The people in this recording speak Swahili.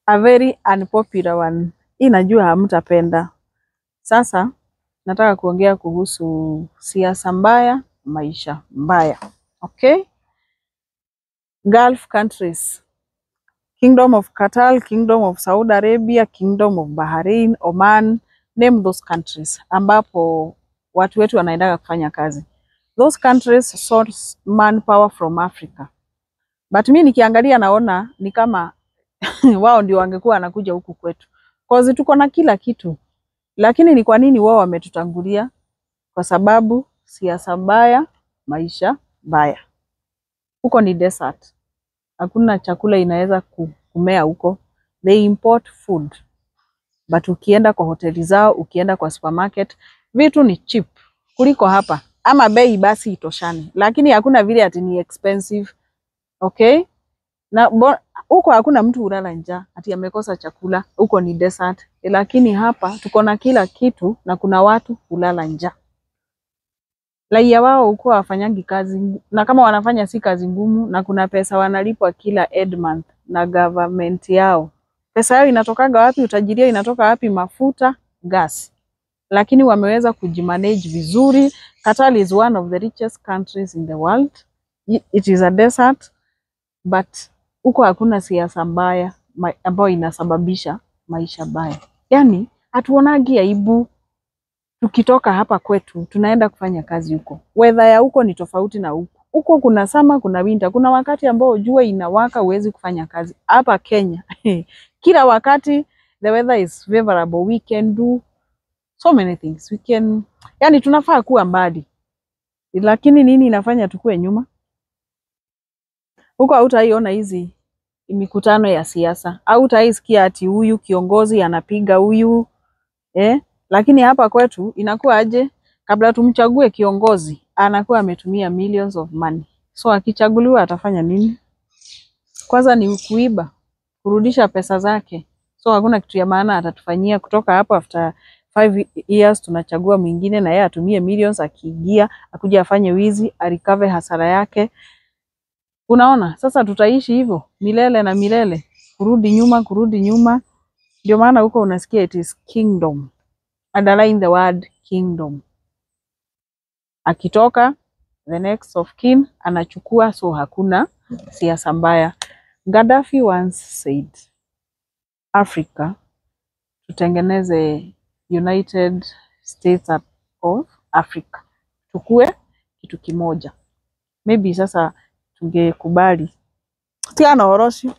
A very unpopular one. Hii najua hamtapenda. Sasa nataka kuongea kuhusu siasa mbaya, maisha mbaya. Okay? Gulf countries. Kingdom of Qatar, Kingdom of Saudi Arabia, Kingdom of Bahrain, Oman, name those countries ambapo watu wetu wanaendaga kufanya kazi. Those countries source manpower from Africa. But mi nikiangalia naona ni kama wao ndio wangekuwa wanakuja huku kwetu. 'Cause tuko na kila kitu. Lakini ni kwa nini wao wametutangulia? Kwa sababu siasa mbaya, maisha mbaya. Huko ni desert. Hakuna chakula inaweza kumea huko. They import food. But ukienda kwa hoteli zao, ukienda kwa supermarket, vitu ni cheap kuliko hapa. Ama bei basi itoshane. Lakini hakuna vile ati ni expensive. Okay? Na huko hakuna mtu hulala njaa ati amekosa chakula, huko ni desert. Lakini hapa tuko na kila kitu na kuna watu hulala njaa. Raia wao huko hawafanyangi kazi, na kama wanafanya si kazi ngumu, na kuna pesa wanalipwa kila end month na government yao. Pesa yao inatokaga wapi? Utajiri yao inatoka wapi? Mafuta, gas. Lakini wameweza kujimanage vizuri. Qatar is one of the richest countries in the world. It is a desert, but huko hakuna siasa mbaya ambayo inasababisha maisha mbaya. Yani hatuonagi aibu tukitoka hapa kwetu tunaenda kufanya kazi huko. Weather ya huko ni tofauti na huku. Huko kuna summer, kuna winter. Kuna wakati ambao jua inawaka huwezi kufanya kazi. Hapa Kenya kila wakati the weather is favorable. We can do so many things. We can, yani tunafaa kuwa mbali. Lakini nini inafanya tukue nyuma? Huko hautaiona hizi mikutano ya siasa. Hautaisikia ati huyu kiongozi anapiga huyu, eh? Lakini hapa kwetu inakuwa aje? Kabla tumchague kiongozi anakuwa ametumia millions of money. So akichaguliwa atafanya nini? Kwanza ni kuiba, kurudisha pesa zake. So hakuna kitu ya maana atatufanyia kutoka hapo. After 5 years tunachagua mwingine na yeye atumie millions, akiingia akuja afanye wizi, arecover hasara yake. Unaona, sasa tutaishi hivyo milele na milele, kurudi nyuma, kurudi nyuma. Ndio maana huko unasikia it is kingdom. Underline the word kingdom. Akitoka, the next of kin anachukua, so hakuna siasa mbaya. Gaddafi once said, Africa tutengeneze United States of Africa, tukue kitu kimoja. Maybe sasa tungekubali tiana horo ũcio.